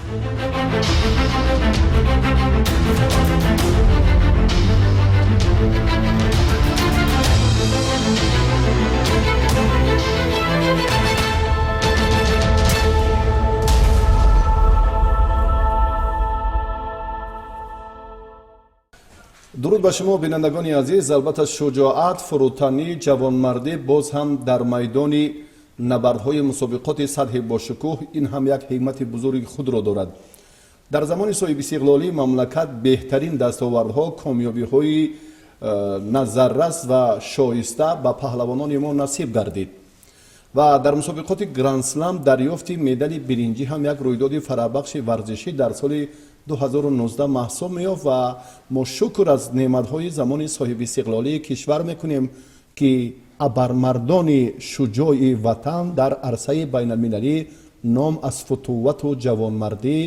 Дуруд ба шумо, бинандагони азиз. Албатта, шуҷоат, фурӯтанӣ, ҷавонмардӣ боз ҳам дар майдони набардҳои мусобиқоти сатҳи бошукӯҳ, ин ҳам як ҳикмати бузурги худро дорад. Дар замони соҳибистиқлолии мамлакат беҳтарин дастовардҳо, комёбиҳои назаррас ва шоиста ба паҳлавонони мо насиб гардид ва дар мусобиқоти Грандслам дарёфти медали биринҷӣ ҳам як рӯйдоди фараҳбахши варзишӣ дар соли 2019 маҳсуб меёфт. Ва мо шукр аз неъматҳои замони соҳибистиқлолии кишвар мекунем, ки абармардони шуҷои ватан дар арсаи байналмилалӣ ном аз футувату ҷавонмардӣ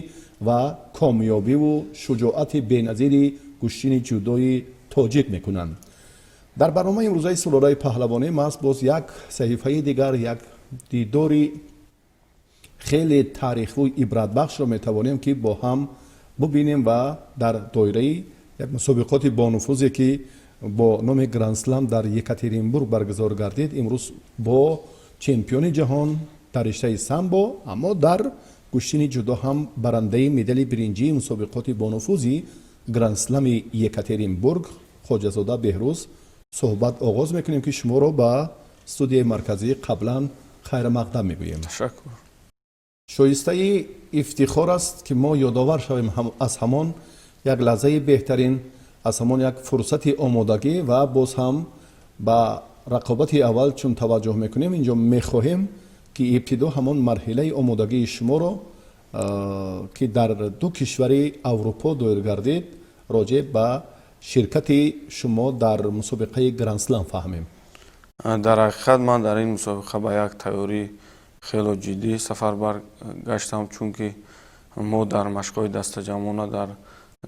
ва комёбиву шуҷоати беназири гӯштини ҷудои тоҷик мекунанд. Дар барномаи имрӯзаи Сулолаи паҳлавонӣ маст боз як саҳифаи дигар, як дидори хеле таъриху ибратбахшро метавонем, ки бо ҳам бубинем ва дар доираи як мусобиқоти бонуфузе, ки бо номи Грандслам дар Екатеринбург баргузор гардид, имрӯз бо чемпиони ҷаҳон дар риштаи самбо, аммо дар гӯштини ҷудо ҳам барандаи медали биринҷии мусобиқоти бонуфузи Грандслами Екатеринбург Хоҷазода Беҳрӯз суҳбат оғоз мекунем, ки шуморо ба студияи марказӣ қаблан хайрмақдам мегӯем. Ташаккур. Шоистаи ифтихор аст, ки мо ёдовар шавем аз ҳамон як лаҳзаи беҳтарин, аз ҳамон як фурсати омодагӣ ва боз ҳам ба рақобати аввал чун таваҷҷӯҳ мекунем, инҷо мехоҳем, ки ибтидо ҳамон марҳилаи омодагии шуморо, ки дар ду кишвари Аврупо доир гардид, роҷеъ ба ширкати шумо дар мусобиқаи Грандслам фаҳмем. Дар ҳақиқат, ман дар ин мусобиқа ба як тайёрии хело ҷиддӣ сафарбар гаштам, чунки мо дар машқҳои дастаҷамъона дар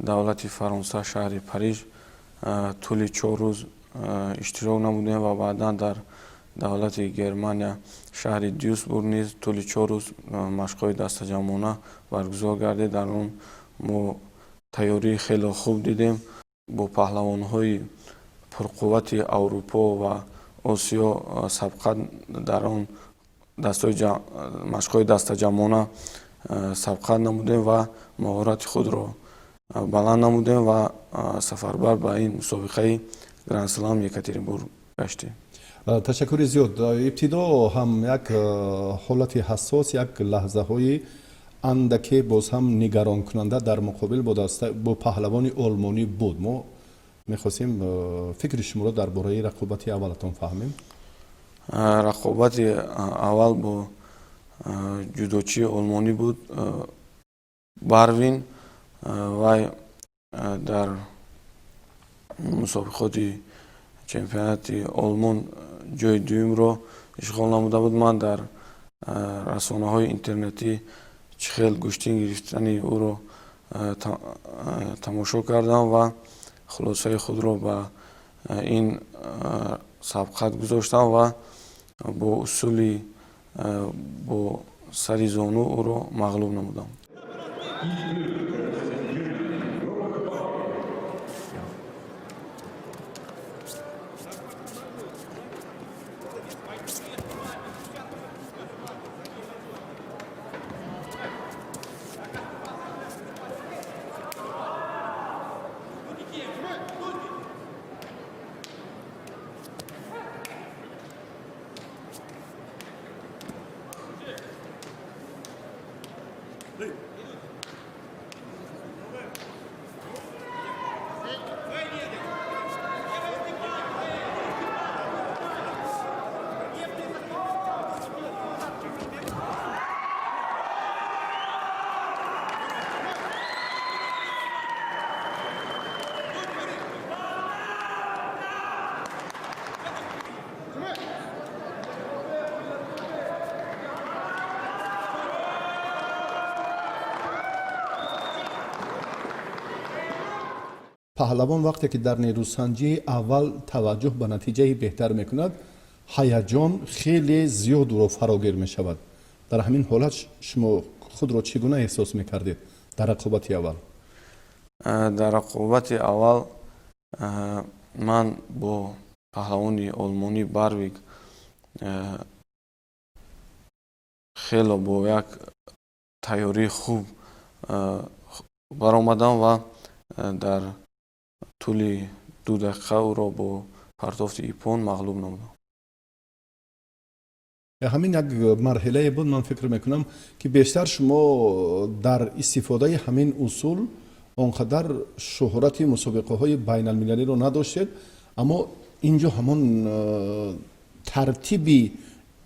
давлати Фаронса, шаҳри Париж, тӯли 4 рӯз иштирок намудем ва баъдан дар давлати Германия, шаҳри Дюсбург низ тӯли 4 рӯз машқҳои дастаҷамъона баргузор гардид. Дар он мо тайёрии хело хуб дидем, бо паҳлавонҳои пурқуввати Аврупо ва Осиё сабқат дар он машқҳои дастаҷамъона сабқат намудем ва маҳорати худро баланд намудем ва сафарбар ба ин мусобиқаи Грандслам Екатеринбург гаштем. Ташаккури зиёд. Ибтидо ҳам як ҳолати ҳассос, як лаҳзаҳои андаке боз ҳам нигаронкунанда дар муқобил бо паҳлавони олмонӣ буд. Мо мехостем фикри шуморо дар бораи рақобати аввалатон фаҳмем. Рақобати аввал бо ҷудочии олмонӣ буд, Барвин. Вай дар мусобиқоти чемпионати Олмон ҷои дуюмро ишғол намуда буд. Ман дар расонаҳои интернетӣ чӣ хел гӯштин гирифтани ӯро тамошо кардам ва хулосаи худро ба ин сабқат гузоштам ва бо усули бо сари зону ӯро мағлуб намудам. Паҳлавон вақте ки дар нерӯсанҷии аввал таваҷҷӯҳ ба натиҷаи беҳтар мекунад, ҳаяҷон хеле зиёд ӯро фарогир мешавад. Дар ҳамин ҳолат шумо Худро чӣ гуна эҳсос мекардед дар рақобати аввал? Дар рақобати аввал ман бо паҳлавони олмонӣ Барвик хело бо як тайёрии хуб баромадам ва дар тӯли 2 дақиқа ӯро бо партофти иппон мағлуб намудам. Ҳамин як марҳилае буд, ман фикр мекунам, ки бештар шумо дар истифодаи ҳамин усул он қадар шӯҳрати мусобиқаҳои байналмилалиро надоштед, аммо инҷо ҳамон тартиби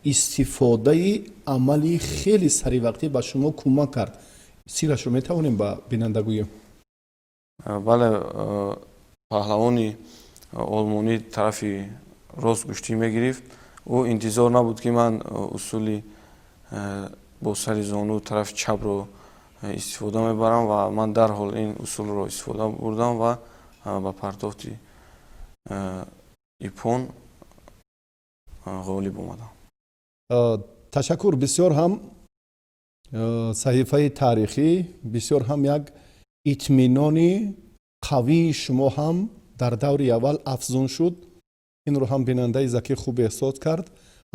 истифодаи амали хеле саривақтӣ ба шумо кӯмак кард. Сирашро метавонем ба бинанда гӯем? Бале, паҳлавони олмонӣ тарафи рост гӯштӣ мегирифт. Ӯ интизор набуд, ки ман усули бо сари зону тарафи чапро истифода мебарам, ва ман дарҳол ин усулро истифода бурдам ва ба партофти иппон ғолиб омадам. Ташаккур. Бисёр ҳам саҳифаи таърихӣ, бисёр ҳам як итминони қавии шумо ҳам дар даври аввал афзун шуд. Инро ҳам бинандаи закӣ хуб эҳсос кард.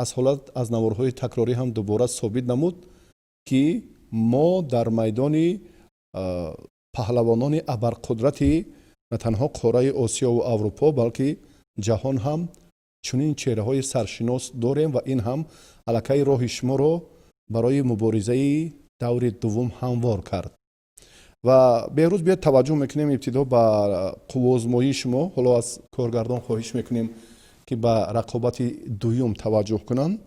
Аз ҳолат аз наворҳои такрорӣ ҳам дубора собит намуд, ки мо дар майдони паҳлавонони абарқудрати на танҳо қораи Осиёву Аврупо, балки ҷаҳон ҳам чунин чеҳраҳои саршинос дорем, ва ин ҳам аллакай роҳи шуморо барои муборизаи даври дуввум ҳамвор кард. Ва Беҳрӯз, биёд таваҷҷӯҳ мекунем ибтидо ба қувваозмоии шумо. Ҳоло аз коргардон хоҳиш мекунем, ки ба рақобати дуюм таваҷҷӯҳ кунанд.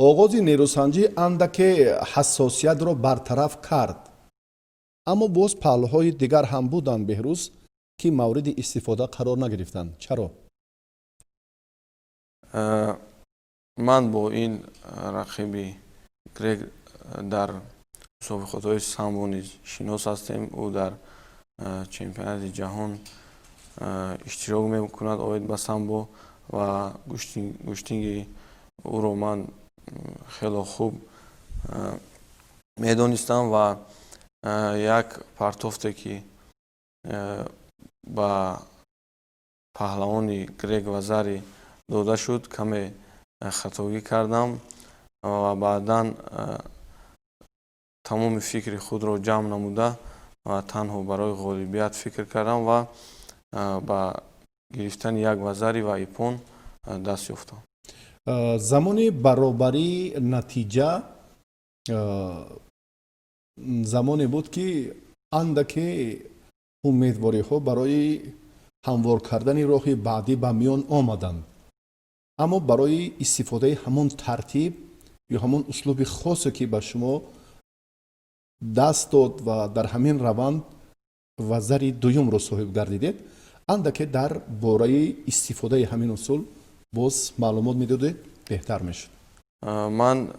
Оғози нерӯсанҷӣ андаке ҳассосиятро бартараф кард, аммо боз паҳлӯҳои дигар ҳам буданд, Беҳрӯз, ки мавриди истифода қарор нагирифтанд. Чаро? Ман бо ин рақиби грек дар мусобиқотҳои самбо низ шинос ҳастем. Ӯ дар чемпионати ҷаҳон иштирок мекунад оид ба самбо, ва гӯштинги ӯро ман хело хуб медонистам, ва як партофте, ки ба паҳлавони грек вазари дода шуд, каме хатогӣ кардам ва баъдан тамоми фикри худро ҷамъ намуда ва танҳо барои ғолибият фикр кардам ва ба гирифтани як вазари ва иппон даст ёфтам. Замони баробарии натиҷа замоне буд, ки андаке умедвориҳо барои ҳамвор кардани роҳи баъдӣ ба миён омаданд, аммо барои истифодаи ҳамон тартиб ё ҳамон услуби хосе, ки ба шумо даст дод ва дар ҳамин раванд Вазари дуюмро соҳиб гардидед. Андаке дар бораи истифодаи ҳамин усул боз маълумот медодед, беҳтар мешуд. Ман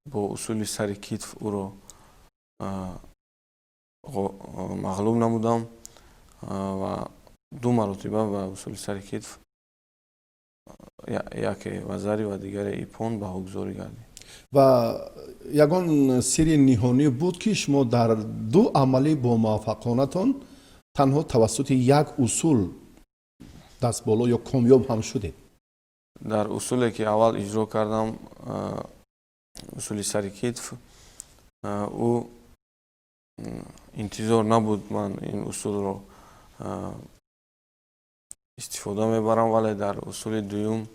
бо усули сари китф ӯро мағлуб намудам ва ду маротиба ба усули сари китф, яке вазари ва дигаре иппон, баҳогузорӣ гардид. Ва ягон сирри ниҳонӣ буд, ки шумо дар ду амалӣ бомуваффақонатон танҳо тавассути як усул дастболо ё комёб ҳам шудед? Дар усуле, ки аввал иҷро кардам, усули сари китф, ӯ интизор набуд, ман ин усулро истифода мебарам, вале дар усули дуюм,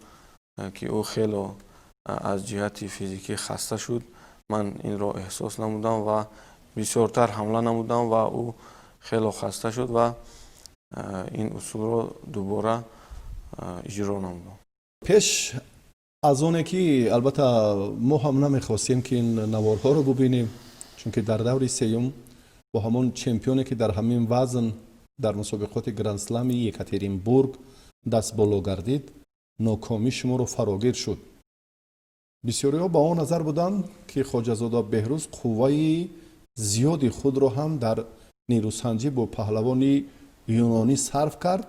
ки ӯ хело аз ҷиҳати физикӣ хаста шуд, ман инро эҳсос намудам ва бисёртар ҳамла намудам ва ӯ хело хаста шуд ва ин усулро дубора иҷро намудам. Пеш аз оне ки, албатта, мо ҳам намехостем, ки ин наворҳоро бубинем, чунки дар даври сеюм бо ҳамон чемпионе, ки дар ҳамин вазн дар мусобиқоти грандслами Екатеринбург дастболо гардид, нокомӣ шуморо фарогир шуд. Бисёриҳо ба он назар буданд, ки Хоҷазода Беҳрӯз қувваи зиёди худро ҳам дар нерӯсанҷӣ бо паҳлавони юнонӣ сарф кард,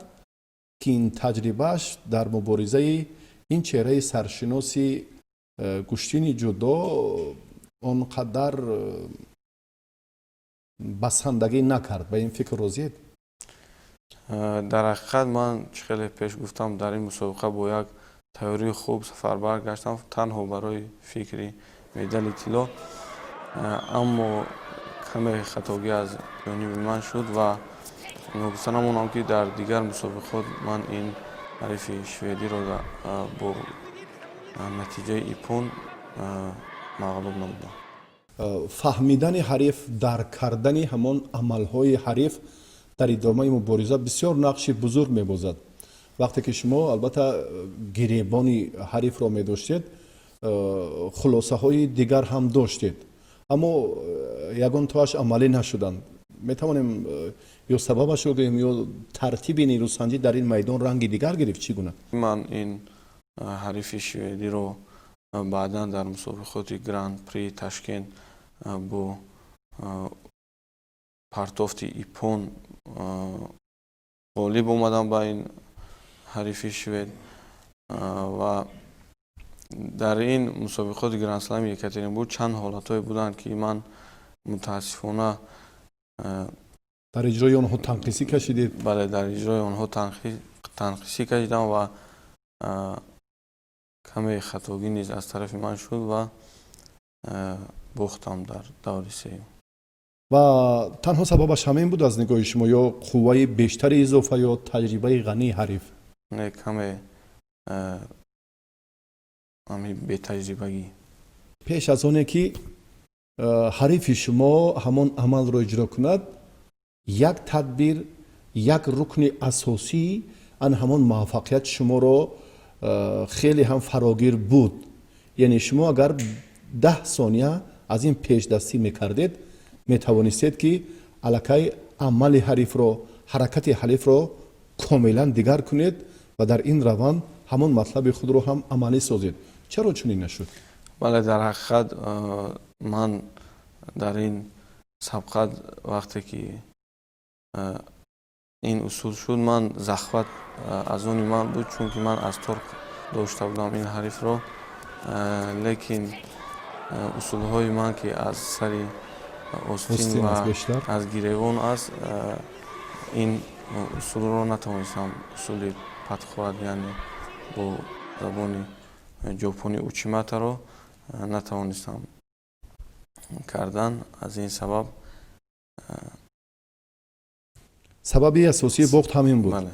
ки ин таҷрибааш дар муборизаи ин чеҳраи саршиноси гӯштини ҷудо он қадар басандагӣ накард. Ба ин фикр розиед? Дар ҳақиқат, ман чӣ хеле пеш гуфтам, дар ин мусобиқа бо як тайёрии хуб сафарбар гаштам, танҳо барои фикри медали тилло, аммо каме хатогӣ аз ҷониби ман шуд ва ногуфта намонам, ки дар дигар мусобиқот ман ин ҳарифи шведиро бо натиҷаи иппон мағлуб намудам. Фаҳмидани ҳариф, дарк кардани ҳамон амалҳои ҳариф дар идомаи мубориза бисёр нақши бузург мебозад. Вақте ки шумо, албатта, гиребони ҳарифро медоштед, хулосаҳои дигар ҳам доштед, аммо ягон тоаш амалӣ нашуданд. Метавонем ё сабабашро гӯем, ё тартиби нерӯсанҷӣ дар ин майдон ранги дигар гирифт, чӣ гуна? Ман ин ҳарифи шведиро баъдан дар мусобиқоти Гран При Ташкент бо партофти иппон ғолиб омадам ба ин ҳарифи швед. Ва дар ин мусобиқоти грандслами Екатеринбург чанд ҳолатҳое буданд, ки ман мутаассифона дар иҷрои онҳо танқисӣ кашидед. Бале, дар иҷрои онҳо танқисӣ кашидам ва каме хатогӣ низ аз тарафи ман шуд ва бохтам дар даври сеюм. Ва танҳо сабабаш ҳамин буд аз нигоҳи шумо, ё қувваи бештари изофа, ё таҷрибаи ғании ҳариф? Не, каме ҳами бетаҷрибагӣ. Пеш аз оне ки ҳарифи шумо ҳамон амалро иҷро кунад, як тадбир, як рукни асосӣ ан ҳамон муваффақият шуморо хеле ҳам фарогир буд. Яъне шумо агар 10 сония аз ин пешдастӣ мекардед, метавонистед, ки аллакай амали ҳарифро, ҳаракати ҳарифро комилан дигар кунед ва дар ин раванд ҳамон матлаби худро ҳам амалӣ созед. Чаро чунин нашуд? Бале, дар ҳақиқат, ман дар ин сабқат, вақте ки ин усул шуд, ман захват аз они ман буд, чунки ман аз тор дошта будам ин ҳарифро, лекин усулҳои ман, ки аз сари остин ва аз гиревон аст, ин усулро натавонистам, усули подхват, яъне бо забони ҷопонӣ учиматаро натавонистам кардан. Аз ин сабаб Сабаби асосии бохт ҳамин буд. Бале.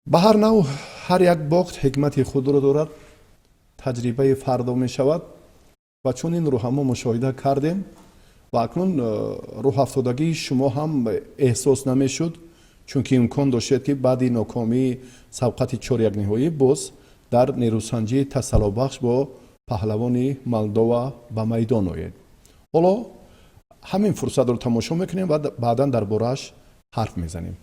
Ба ҳар нав, ҳар як бохт ҳикмати худро дорад, таҷрибаи фардо мешавад ва чун инро ҳамо мушоҳида кардем ва акнун рӯҳафтодагии шумо ҳам эҳсос намешуд, чунки имкон доштед, ки баъди нокомии сабқати чорякниҳоӣ боз дар нерӯсанҷии тасаллобахш бо Паҳлавони Молдова ба майдон оед. Ҳоло ҳамин фурсатро тамошо мекунем ва баъдан дар борааш ҳарф мезанем.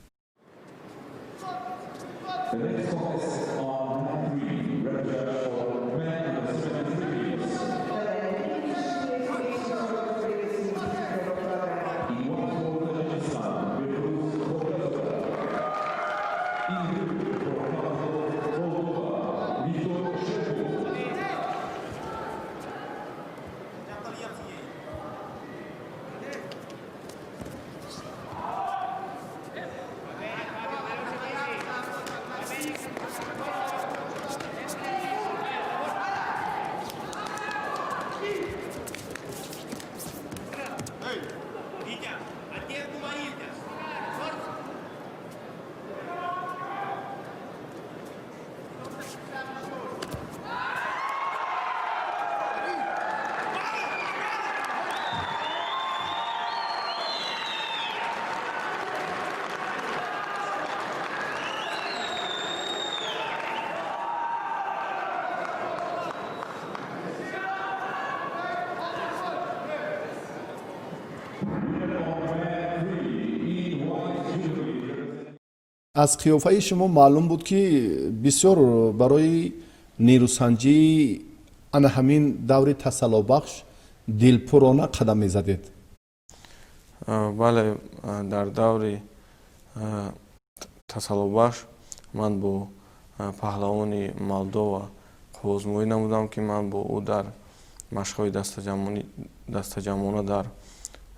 Аз қиёфаи шумо маълум буд, ки бисёр барои нерӯсанҷии ана ҳамин даври тасаллобахш дилпурона қадам мезадед. Бале, дар даври тасаллобахш ман бо паҳлавони Молдова қувваозмоӣ намудам, ки ман бо ӯ дар машқҳои дастаҷамъона дар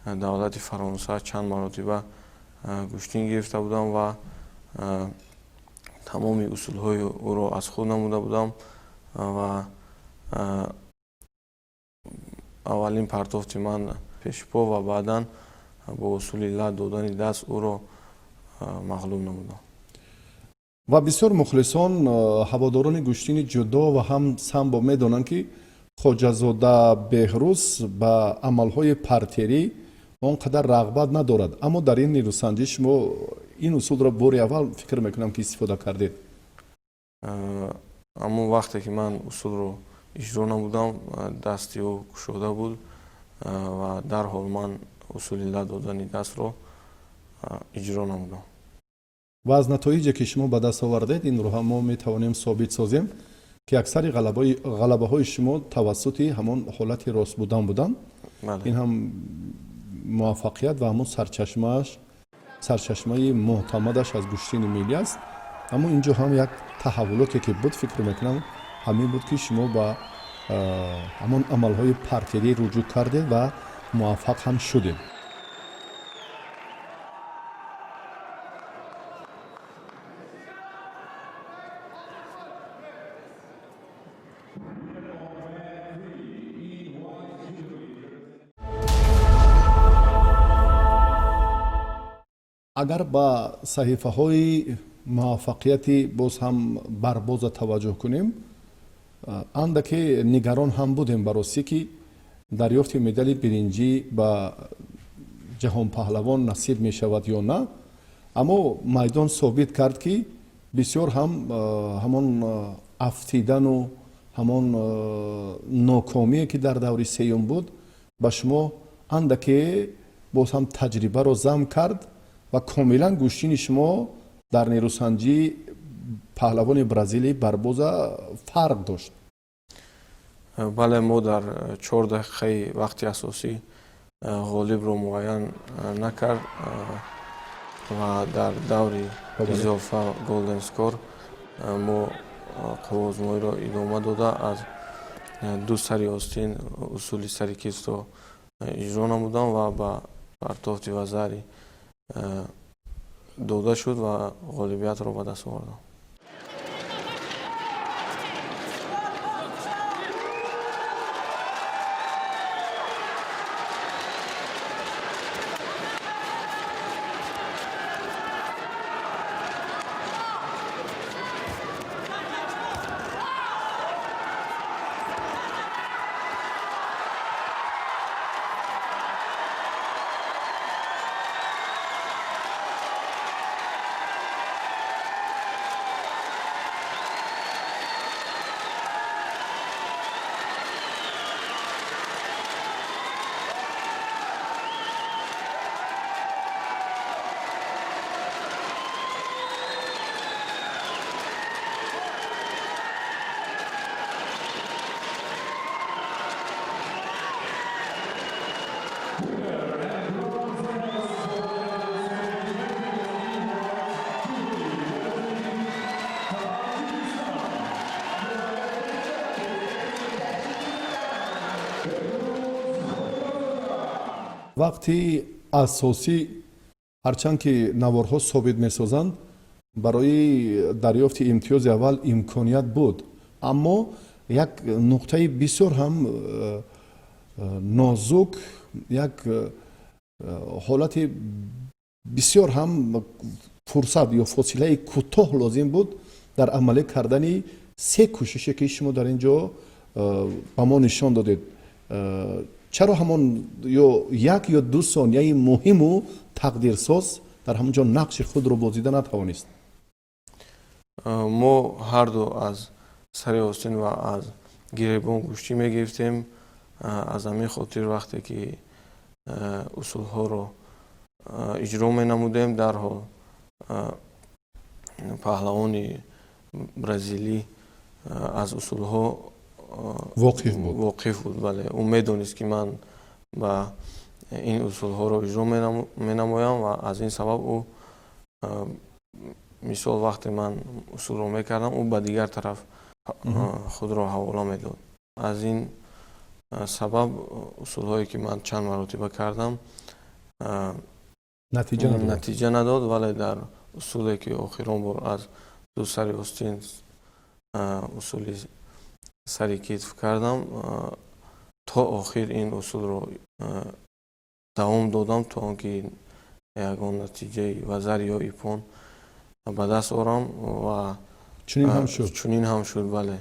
давлати Фаронса чанд маротиба гӯштин гирифта будам ва тамоми усулҳои ӯро аз худ намуда будам ва аввалин партофти ман пешпо ва баъдан бо усули лат додани даст ӯро мағлуб намудам. Ва бисёр мухлисон, ҳаводорони гӯштини ҷудо ва ҳам самбо медонанд, ки Хоҷазода Беҳрӯз ба амалҳои партерӣ он қадар рағбат надорад, аммо дар ин нерӯсанҷӣ шумо ин усулро бори аввал, фикр мекунам, ки истифода кардед. Ҳамон вақте ки ман усулро иҷро намудам, дасти ӯ кушода буд ва дарҳол ман усули лат додани дастро иҷро намудам. Ва аз натоиҷе, ки шумо ба даст овардед, инро ҳам мо метавонем собит созем, ки аксари ғалабаҳои шумо тавассути ҳамон ҳолати рост будан буданд. Ин ҳам муваффақият ва ҳамон сарчашмааш, сарчашмаи мӯътамадаш аз гӯштини миллӣ аст. Аммо инҷо ҳам як таҳаввулоте, ки буд, фикр мекунам, ҳамин буд, ки шумо ба ҳамон амалҳои партерӣ руҷӯъ кардед ва муваффақ ҳам шудед. Агар ба саҳифаҳои муваффақияти боз ҳам Барбоза таваҷҷӯҳ кунем, андаке нигарон ҳам будем ба ростӣ, ки дарёфти медали биринҷӣ ба ҷаҳонпаҳлавон насиб мешавад ё на, аммо майдон собит кард, ки бисёр ҳам ҳамон афтидану ҳамон нокомие, ки дар даври сеюм буд, ба шумо андаке боз ҳам таҷрибаро зам кард ва комилан гӯштини шумо дар нерӯсанҷии паҳлавони Бразилӣ Барбоза фарқ дошт. Бале, мо дар 4 дақиқаи вақти асосӣ ғолибро муайян накард ва дар даври изофа, golden score, мо қувваозмоиро идома дода, аз ду сари остин усули сари китфро иҷро намудам ва ба партофти вазари дода шуд ва ғолибиятро ба даст овардам. Вақти асосӣ, ҳарчанд ки наворҳо собит месозанд, барои дарёфти имтиёзи аввал имконият буд, аммо як нуқтаи бисёр ҳам нозук, як ҳолати бисёр ҳам фурсат ё фосилаи кӯтоҳ лозим буд дар амалӣ кардани се кӯшише, ки шумо дар ин ҷо ба мо нишон додед. Чаро ҳамон ё як ё ду сонияи муҳиму тақдирсоз дар ҳамон ҷо нақши худро бозида натавонист? Мо ҳарду аз сари остин ва аз гиребон гӯштӣ мегирифтем. Аз ҳамин хотир, вақте ки усулҳоро иҷро менамудем, дарҳол паҳлавони бразилӣ аз усулҳо воқиф буд. Воқиф буд, бале. Ӯ медонист, ки ман ба ин усулҳоро иҷро менамоям, ва аз ин сабаб ӯ, мисол, вақте ман усулро мекардам, ӯ ба дигар тараф худро ҳавола медод. Аз ин сабаб усулҳое, ки ман чанд маротиба кардам, натиҷа надод, вале дар усуле, ки охирон бор аз ду сари остин усули сари китф кардам, то охир ин усулро давом додам, то он ки ягон натиҷаи вазари ё иппон ба даст орам, ва чунин ҳам шуд. Чунин ҳам шуд, бале.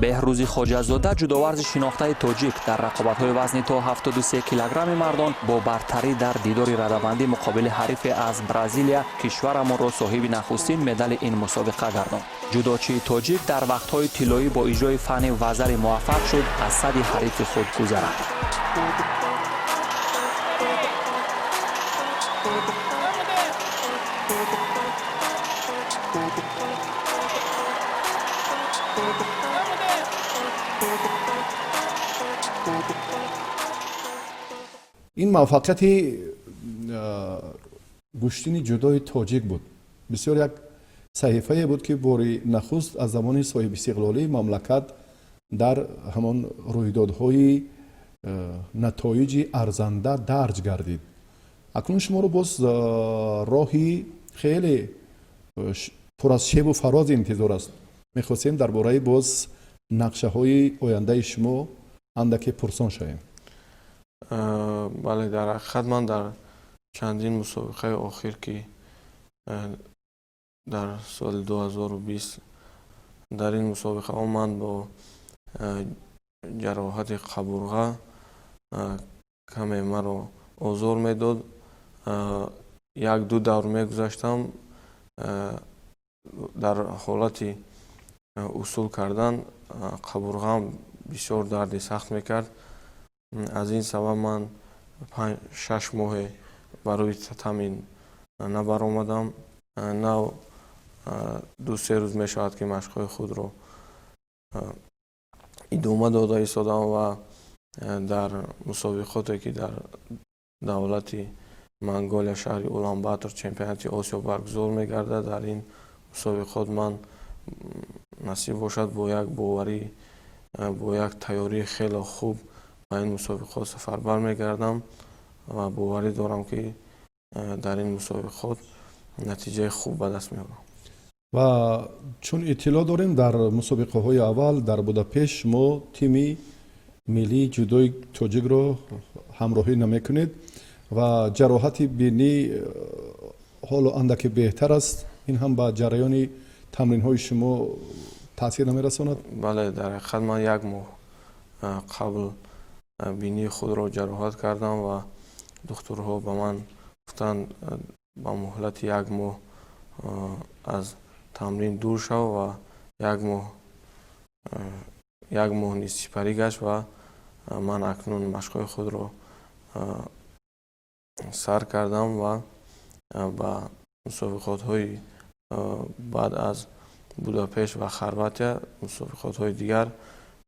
Беҳрӯзи Хоҷазода, ҷудоварзи шинохтаи тоҷик, дар рақобатҳои вазни то 73 килограмми мардон бо бартарӣ дар дидори радабандӣ муқобили ҳарифе аз Бразилия кишварамонро соҳиби нахустин медали ин мусобиқа гардонд. Ҷудочии тоҷик дар вақтҳои тиллоӣ бо иҷрои фанни вазари муваффақ шуд аз сади ҳарифи худ гузарад. Ин муваффақияти гӯштини ҷудои тоҷик буд. Бисёр як саҳифае буд, ки бори нахуст аз замони соҳибистиқлолии мамлакат дар ҳамон рӯйдодҳои натоиҷи арзанда дарҷ гардид. Акнун шуморо боз роҳи хеле пур аз шебу фароз интизор аст. Мехостем дар бораи боз нақшаҳои ояндаи шумо андаке пурсон шавем. Бале, дар ҳақиқат ман дар чандин мусобиқаи охир, ки дар соли 2020, дар ин мусобиқаҳо ман бо ҷароҳати қабурға каме маро озор медод. Як ду давр мегузаштам, дар ҳолати усул кардан қабурғаам бисёр дарди сахт мекард. Аз ин сабаб ман 6 моҳе барои татами набаромадам. Нав 2-3 рӯз мешавад, ки машқҳои худро идома дода истодам ва дар мусобиқоте, ки дар давлати Монголия, шаҳри Уланбатор, чемпионати Осиё баргузор мегардад, дар ин мусобиқот ман, насиб бошад, бо як боварӣ, бо як тайёрии хеле хуб ба ин мусобиқот сафарбар мегардам ва боварӣ дорам, ки дар ин мусобиқот натиҷаи хуб ба даст меорам. Ва чун иттилоъ дорем, дар мусобиқаҳои аввал дар Будапешт шумо тими миллии ҷудои тоҷикро ҳамроҳӣ намекунед ва ҷароҳати бинӣ ҳоло андаке беҳтар аст. Ин ҳам ба ҷараёни тамринҳои шумо таъсир намерасонад? Бале, дар ҳақиқат ман як моҳ қабл бинии худро ҷароҳат кардам ва духтурҳо ба ман гуфтанд, ба муҳлати як моҳ аз тамрин дур шав, ва як моҳ низ сипарӣ гашт ва ман акнун машқҳои худро сар кардам ва ба мусобиқотҳои баъд аз Будапешт ва Хорватия, мусобиқотҳои дигар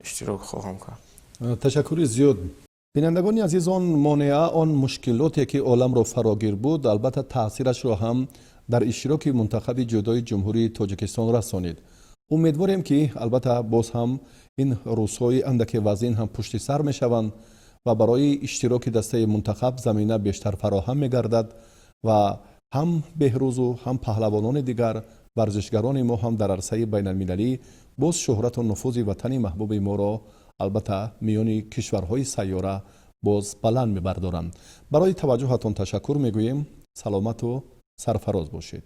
иштирок хоҳам кард. Ташаккури зиёд. Бинандагони азиз, он монеа, он мушкилоте, ки оламро фарогир буд, албатта таъсирашро ҳам дар иштироки мунтахаби ҷудои Ҷумҳурии Тоҷикистон расонид. Умедворем, ки албатта боз ҳам ин рӯзҳои андаке вазин ҳам пушти сар мешаванд ва барои иштироки дастаи мунтахаб замина бештар фароҳам мегардад ва ҳам Беҳрӯзу ҳам паҳлавонони дигар, варзишгарони мо ҳам дар арсаи байналмилалӣ боз шӯҳрату нуфузи ватани маҳбуби моро албатта миёни кишварҳои сайёра боз баланд мебардоранд. Барои таваҷҷӯҳатон ташаккур мегӯем. Саломату сарфароз бошед.